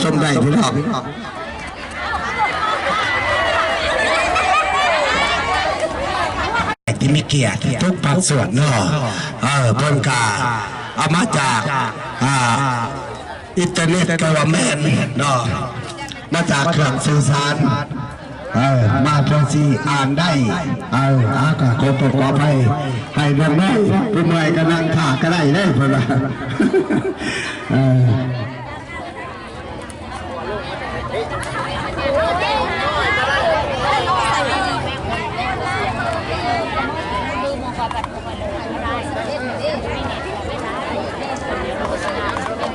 ຊົມໄດ້ພີ່ນ້ອງ ທີ່ມີກຽດທຸກພາກສ່ວນເນາະ ເອີ ເພິ່ນກະເອົາມາຈາກ ອ່າ ອິນເຕີເນັດກະວ່າແມ່ນເນາະ ມາຈາກເຄື່ອງສື່ສານ ເອີ ມາເພື່ອຊິອ່ານໄດ້ ເອີ ອາ ກະຂໍໂທດຂໍອະໄພ ໃຫ້ນ້ອງໆ ຜູ້ເມື່ອຍກະນັ່ງຖ້າກະໄດ້ເດ້ ເພິ່ນວ່າ ເອີ.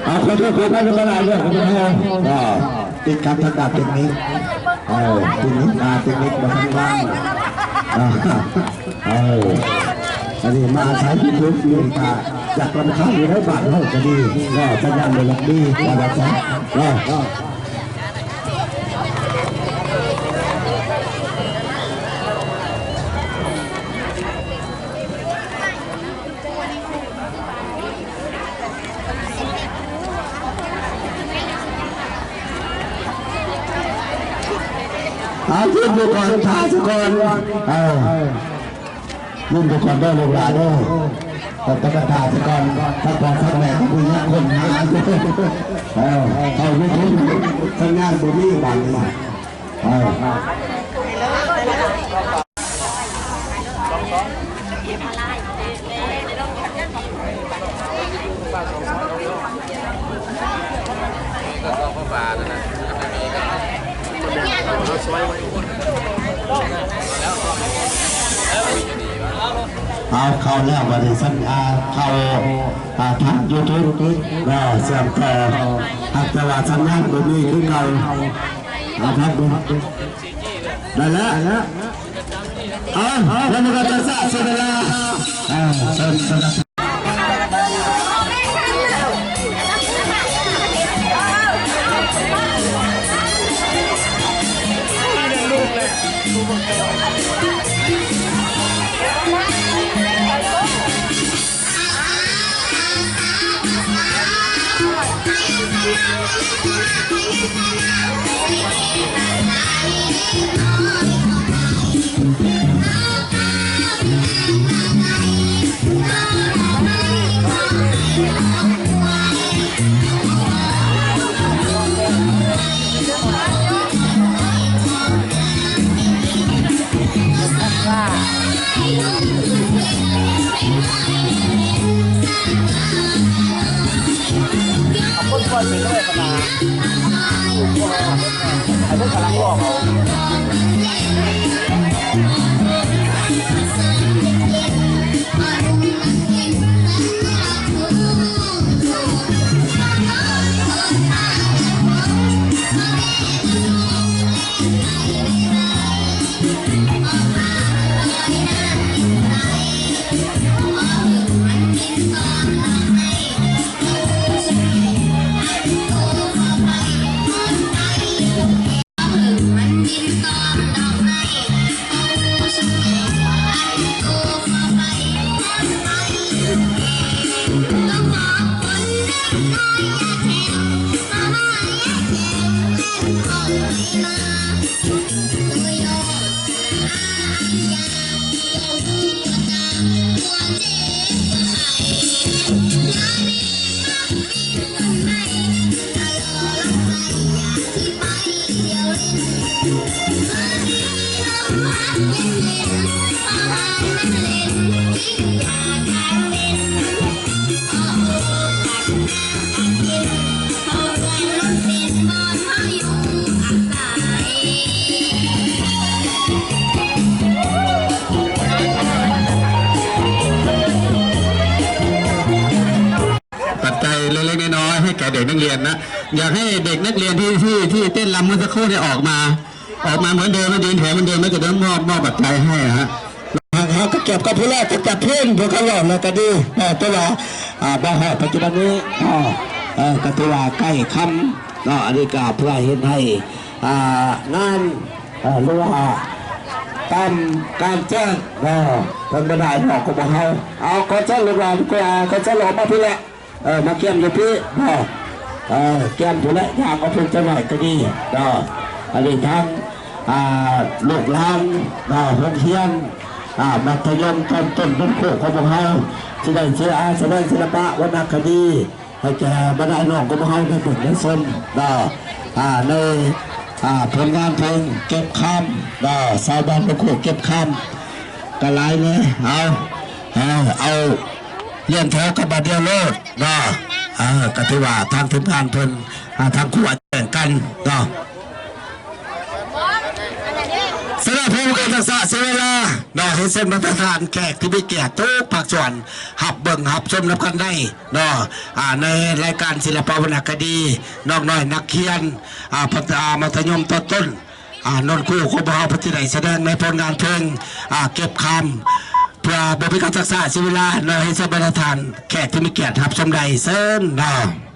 ເອົາ ຂໍໂທດ ຂໍອະໄພ ຫຼາຍໆ ເດີ ຂໍໂທດ ເອີ ຕິດຂັດທາງດ້ານເຕັກນິກ ເອີ ເຕັກນິກ ອ່າ ເຕັກນິກບໍ່ທັນວ່າງ ເອີ ອັນນີ້ມາອາໄສຢູທູບຢູ່ ກະຢາກລຳຄານຢູ່ໃນບ້ານເຮົາກະດີເນາະ ສັນຍານບໍ່ຄ່ອຍດີ ວ່າຊັ້ນເນາະ. ເອົາ ຢຸດຢູ່ກ່ອນ ຖ້າສະກ່ອນ ເອີ ຢຸດຢູ່ກ່ອນເດີລູກຫຼານເດີ ຕ້ອງໄປຖ້າສະກ່ອນ ພັກຜ່ອນພັກແມ່ ຜູ້ຍັງຄົ້ນຫາຢູ່ ເອີ ເຂົ້າຢູທູບ ສັນຍານບໍ່ມີບາດນີ້ ເອີ. ເອົາ ເຂົ້າແລ້ວ ບາດນີ້ສັນຍານເຂົ້າ ອ່າ ທາງຢູທູບ ເອີ ເຊື່ອມຕໍ່ ຫາກແຕ່ວ່າສັນຍານບໍ່ມີຄືເກົ່າ ເອົາ ພັກເບິ່ງ ໄດ້ແລ້ວ ເອົາ ແລ້ວມັນກະຈະສະເສຍເວລາ ເອີ ເຊີນ ເຊີນ. ປັດໄຈເລັກໆນ້ອຍໆໃຫ້ແກ່ເດັກນັກຮຽນນະ ຢາກໃຫ້ເດັກນັກຮຽນທີ່ ທີ່ ທີ່ເຕັ້ນລຳເມື່ອສັກຄູ່ນີ້ອອກມາ ອອກມາເໝືອນເດີມ ມາຢືນແຖວເໝືອນເດີມ ແລ້ວຈະໄດ້ມອບ ມອບປັດໄຈໃຫ້ນະຮະ. ເຮົາກໍກຽບກັບຜູ້ແລກກັບເພິ່ນ ພວກເຂົາເວົ້າແລ້ວກໍດີ ເອີ ແຕ່ວ່າ ອ່າ ມາຮອດປັດຈຸບັນນີ້ ເອີ ກໍຖືວ່າໃກ້ຄ່ຳເນາະ ອັນນີ້ກໍເພື່ອເຮັດໃຫ້ ອ່າ ງານ ເອີ ຫຼືວ່າຕາມການແຈ້ງເນາະ ທາງບັນດາເນາະ ກໍບໍ່ເຮົາ ເອົາ ຂໍເຊີນລູກຫຼານ ຂໍເຊີນອອກມາພີ້ແຫຼະ ເອີ ມາກຽມຢູ່ພີ້ເນາະ. ເອີ ກຽມພຸ້ນແຫຼະ ຍ່າງອອກພຸ້ນຈັກໜ້ອຍກໍດີເນາະ. ອັນນີ້ທາງ ອ່າ ລູກຫຼານເນາະ ໂຮງຮຽນ ອ່າ ມັດທະຍົມຕອນຕົ້ນບ້ານໂຄກຂອງພວກເຮົາ ທີ່ໄດ້ເສຍອາສະແດງສິລະປະວັນນະຄະດີ ໃຫ້ແກ່ບັນດານ້ອງຂອງພວກເຮົາໄດ້ເບິ່ງໄດ້ຊົມເນາະ ອ່າ ໃນ ອ່າ ຜົນງານເພງເກັບຄຳເນາະ ຊາວບ້ານບ້ານໂຄກເກັບຄຳ ກໍຫຼາຍແດ່. ເອົາ ເອົາ ເອົາລຽນແຖວກັນບາດດຽວໂລດເນາະ. ເອີ ກໍຖືວ່າທາງທີມງານເພິ່ນ ອ່າ ທາງຄູແຈ້ງກັນເນາະ. ສຳລັບຜູ້ບໍ່ການທັກສະເສຍເວລາເນາະ ເຮັດເຊິ່ງບັນດາທ່ານແຂກທີ່ມີກຽດທຸກພາກສ່ວນ ຮັບເບິ່ງຮັບຊົມນຳກັນໄດ້ເນາະ ອ່າ ໃນລາຍການສິລະປະວັນນະຄະດີ ນ້ອງນ້ອຍນັກຮຽນ ອ່າ ພັດ ອ່າ ມັດທະຍົມຕອນຕົ້ນ ອ່າ ໂນນຄູຂອງພວກເຮົາ ເພິ່ນຊິໄດ້ສະແດງໃນຜົນງານເພງ ອ່າ ເກັບຄຳ ເພື່ອບໍ່ເປັນການຊັກຊ້າເສຍເວລາເນາະ ໃຫ້ສຳລັບບັນດາທ່ານແຂກທີ່ມີກຽດຮັບຊົມໄດ້ ເຊີນເນາະ.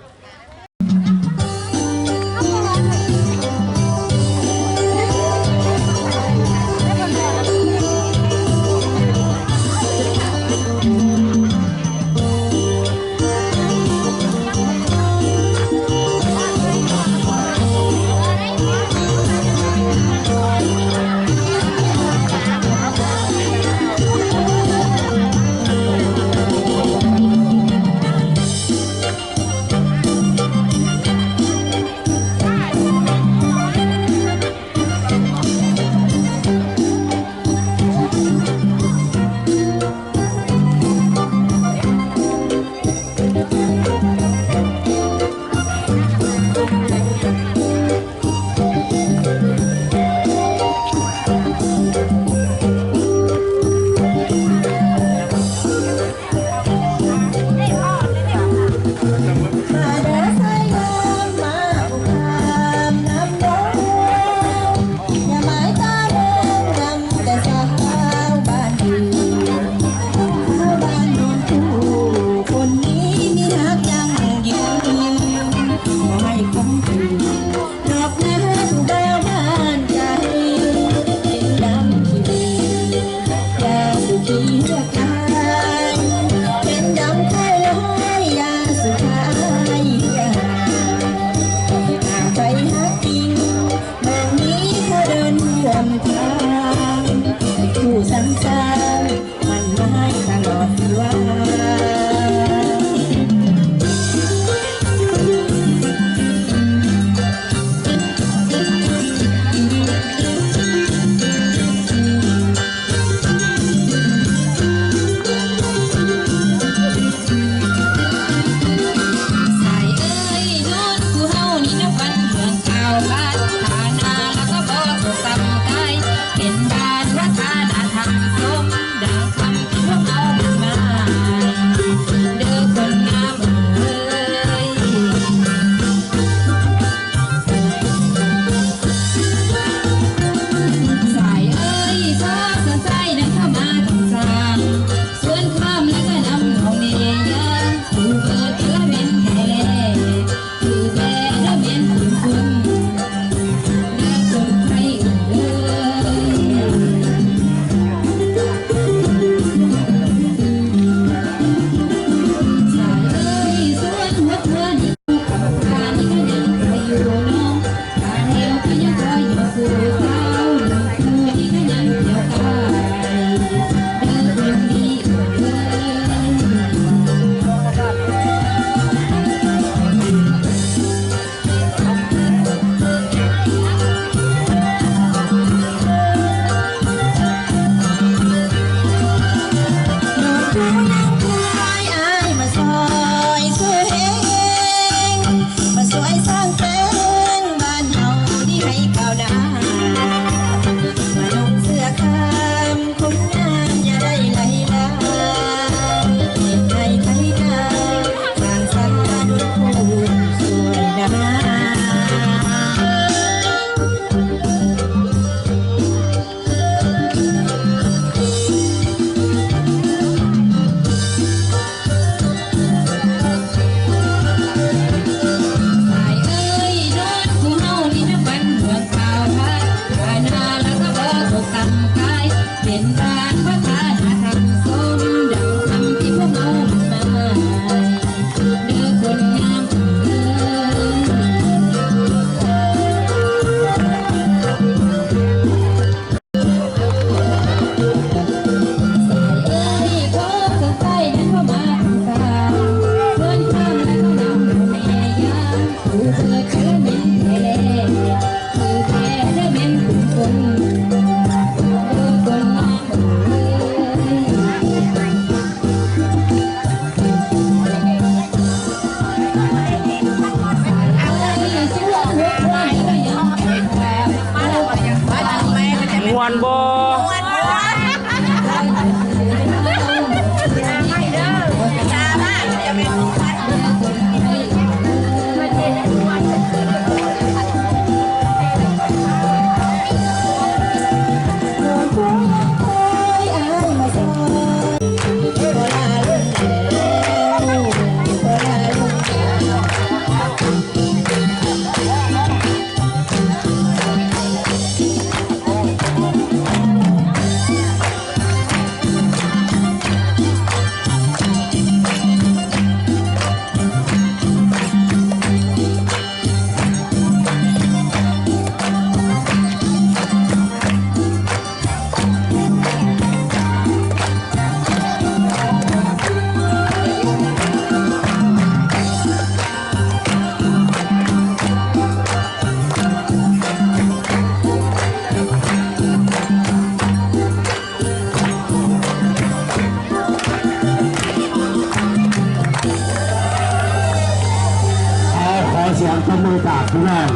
ຄວາມເມດຕາພີ່ນ້ອງ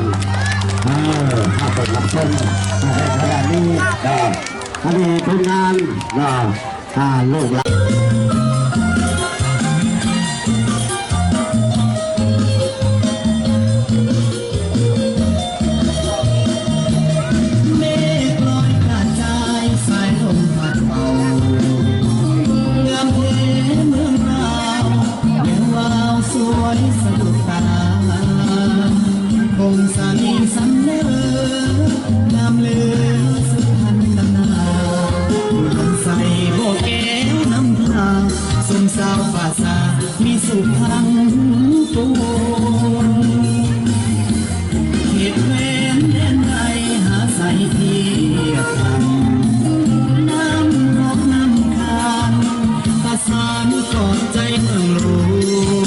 ເອີ ເຮົາກໍຮັບຊົມໃນຂະນະນີ້ເນາະ ອັນນີ້ຜົນງານເນາະ ອ່າ ລູກຫຼານ ເມກລອຍກະຈາຍ ສາຍລົມພັດເປົ່າ ງາມແທ້ເມືອງລາວ ແວວວາວສວຍສະດຸດຕາ ບົງສາລີສຳເໜີ ງາມເຫຼືອສຸພັນນາ ອຸດົມໃສບໍ່ແກ້ວນຳພາ ຊົມຊາວປາສາດ ມີສຸພັງປູນ ເຂດແຄວ້ນແດນໃດຫາໃສທຽບທັນ ນ້ຳຂອງນ້ຳຄານ ປະສານກອດໃຈເມືອງຫຼ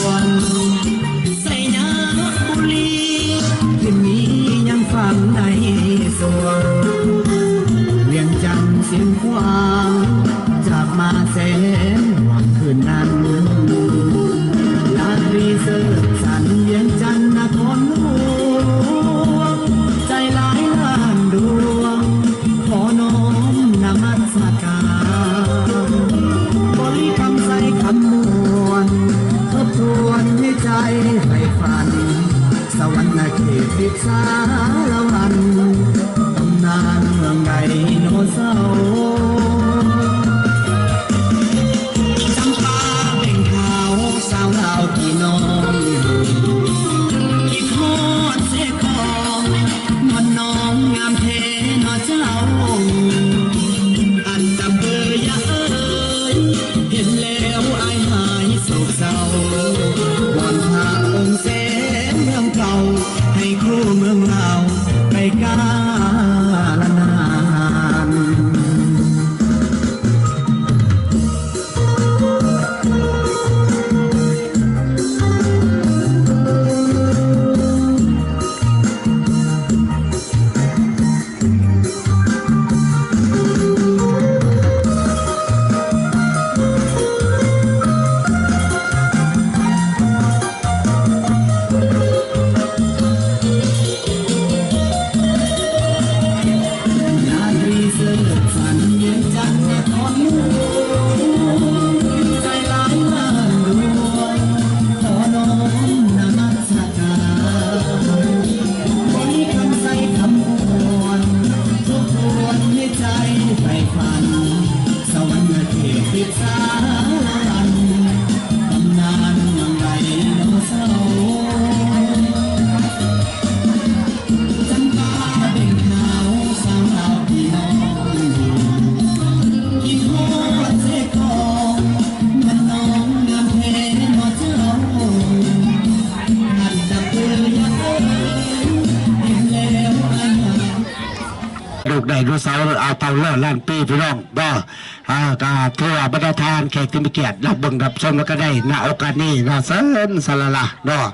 ວງ ໄຊຍະບຸລີ ທີ່ມີຍັງຝັງໃນສວງ ວຽງຈັນຊຽງຂວາງ ຈາກມາແສນຫວານຄືນນັ້ນ ລາຕຣີເສີດສັນ ວຽງຈັນນະຄອນຫຼວງ ໃຈຫຼາຍລ້ານດວງ ຂໍນ້ອມນະມັດສະການ ບໍລິຄຳໄຊຄຳມ່ວນ ທົບທວນໃຫ້ໃຈໃຝ່ຝັນ ສະຫວັນນະເຂດ ຕິດສາລະວັນ ຕຳນານເມືອງໄດໂນເສົາ ຈຳປາເບັງຂາວ ສາວລາວພີ່ນ້ອງ ຄິດຮອດເຊກອງ ມ່ວນນ້ອງງາມແທ້ເນາະເຈົ້າ ອັນດຳເບີຍາເອີຍ ເຫັນແລ້ວອ້າຍຫາຍໂສກເສົ້າ ວອນພະອົງແສນເມືອງເກົ່າ ໃຫ້ຄູ່ເມືອງລາວໄປກາລະນານ. ລູກໄດໂນເສົາ ອາ ເຕົ້າຮ້ອຍລ້ານປີ ພີ່ນ້ອງເນາະ ອາ ກະຖືວ່າບັນດາທ່ານແຂກທີ່ມີກຽດ ຮັບເບິ່ງຮັບຊົມ ແລ້ວກະໄດ້ ນະໂອກາດນີ້ເນາະ ເຊີນຊາລາລາເນາະ. ອ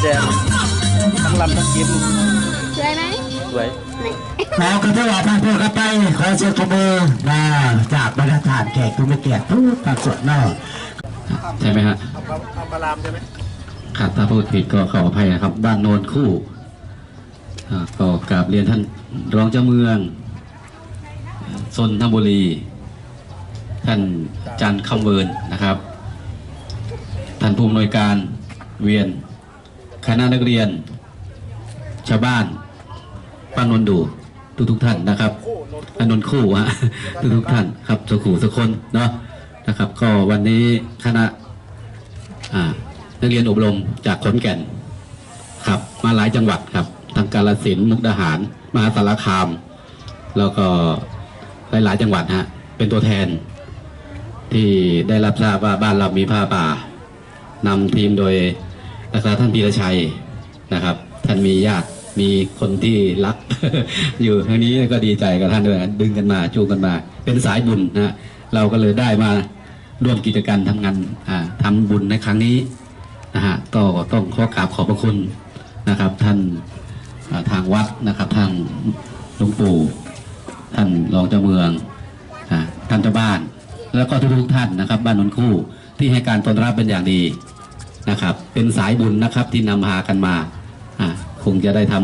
ແດງ ທັງລຳທັງກິນ ສວຍໄໝ? ສວຍ. ເອົາ ກໍຖືວ່າຜ່ານເພິ່ນກັນໄປ ຂໍສຽງຕົບມືນະ ຈາກບັນດາທ່ານແຂກຜູ້ມີກຽດທຸກພາກສ່ວນເນາະ. ໃຊ່ໄໝຮະ? ເອົາ ເອົາ ເອົາປາລາມໃຊ່ໄໝ? ຄັບ ຖ້າຜູ້ຜິດກໍຂໍອະໄພນະຄັບ. ບ້ານໂນນຄູ່ ອ່າ ກໍກາບລຽນທ່ານຮອງເຈົ້າເມືອງຊົນທະບູລີ, ທ່ານ ຈັນຄຳເວີນ ນະຄັບ, ທ່ານຜູ້ອຳນວຍການວຽນ, ຄະນະນັກຮຽນ, ຊາວບ້ານບ້ານໂນນດູ ທຸກໆທ່ານນະຄັບ, ອາ ໂນນຄູ່ຮະ ທຸກໆທ່ານຄັບ ສູ່ຄູ່ສູ່ຄົນເນາະ ນະຄັບ. ກໍວັນນີ້ຄະນະ ອ່າ ນັກຮຽນອົບຮົມຈາກຂອນແກ່ນຄັບ ມາຫຼາຍຈັງຫວັດຄັບ ທັງກາລະສິນ, ມຸກດາຫານ, ມະຫາສາລະຄາມ ແລ້ວກໍຫຼາຍໆຈັງຫວັດຮະ ເປັນຕົວແທນ ທີ່ໄດ້ຮັບຊາບວ່າບ້ານເຮົາມີຜ້າປ່າ ນຳທີມໂດຍ ນະຄັບ ທ່ານ ທີລະໄຊ ນະຄັບ. ທ່ານມີຍາດ ມີຄົນທີ່ຮັກ ຢູ່ທາງນີ້ ກໍດີໃຈກັບທ່ານດ້ວຍ ດຶງກັນມາ ຈູງກັນມາ ເປັນສາຍບຸນນະ. ເຮົາກໍເລີຍໄດ້ມາຮ່ວມກິດຈະການທຳງານ ອ່າ ທຳບຸນໃນຄັ້ງນີ້ນະຮະ. ກໍຕ້ອງຂໍກາບຂອບພະຄຸນນະຄັບ ທ່ານ ອ່າ ທາງວັດນະຄັບ, ທາງຫຼວງປູ່, ທ່ານຮອງເຈົ້າເມືອງ, ອ່າ ທ່ານເຈົ້າບ້ານ ແລ້ວກໍທຸກໆທ່ານນະຄັບ ບ້ານໂນນຄູ່ ທີ່ໃຫ້ການຕ້ອນຮັບເປັນຢ່າງດີນະຄັບ, ເປັນສາຍບຸນນະຄັບ ທີ່ນຳພາກັນມາ ອ່າ ຄົງຈະໄດ້ທຳ